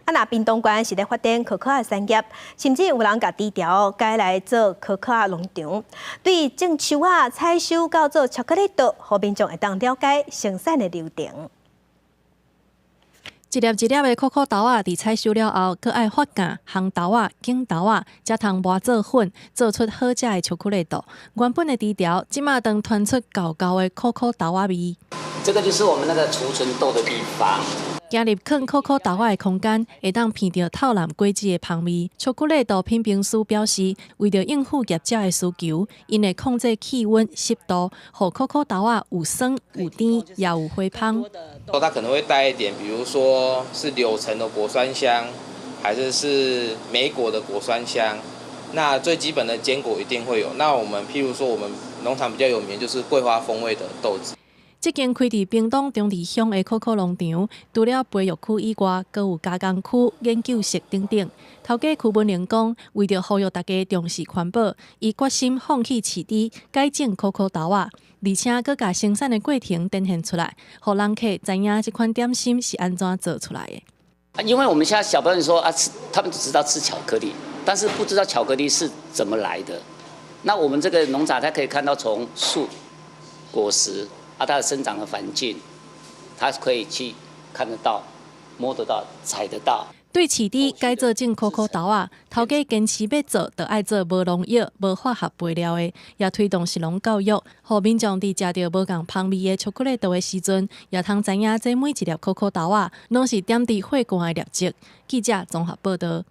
啊，若屏東縣是咧發展可可仔產業，甚至有人共豬條改來做可可仔農場，對種樹仔、採收到做巧克力豆，予民眾會當了解生產的流程。一粒一粒的可可豆仔，佇採收了後，閣愛發酵、烘豆仔、揀豆仔，才通磨做粉，做出好食的巧克力豆。原本的豬條，這馬當傳出厚厚的可可豆仔味。這個就是我們那個儲存豆的地方。行入囥可可豆仔的空間，會當鼻著透藍果子的芳味。巧克力豆品評師表示，為著應付業者的需求，𪜶會控制氣溫、濕度，予可可豆仔有酸有甜，也有花芳。它可能會帶一點，比如說是柳橙的果酸香，還是莓果的果酸香。那最基本的堅果一定會有。那我們譬如說，我們農場比較有名就是桂花風味的豆子。這間開佇屏東中坜鄉的可可農場，除了培育區以外，閣有加工區、研究室等等。頭家區文玲講，為著呼籲大家重視環保，伊決心放棄飼豬，改種可可豆仔，而且閣共生產的過程展現出來，予人客知影這款點心是按怎做出來的。因為我們現在小朋友說啊，吃，他們只知道吃巧克力，但是不知道巧克力是怎麼來的。那我們這個農場，他可以看到從樹、果實。啊，它的生長的環境，它可以去看得到、摸得到、踩得到。對飼豬改做種可可豆仔，頭家堅持欲做，就愛做無農藥、無化學肥料的，也推動食農教育，予民眾佇食著無仝芳味的巧克力豆的時陣，也通知影這每一粒可可豆仔，攏是踮佇血汗的粒子。記者綜合報導。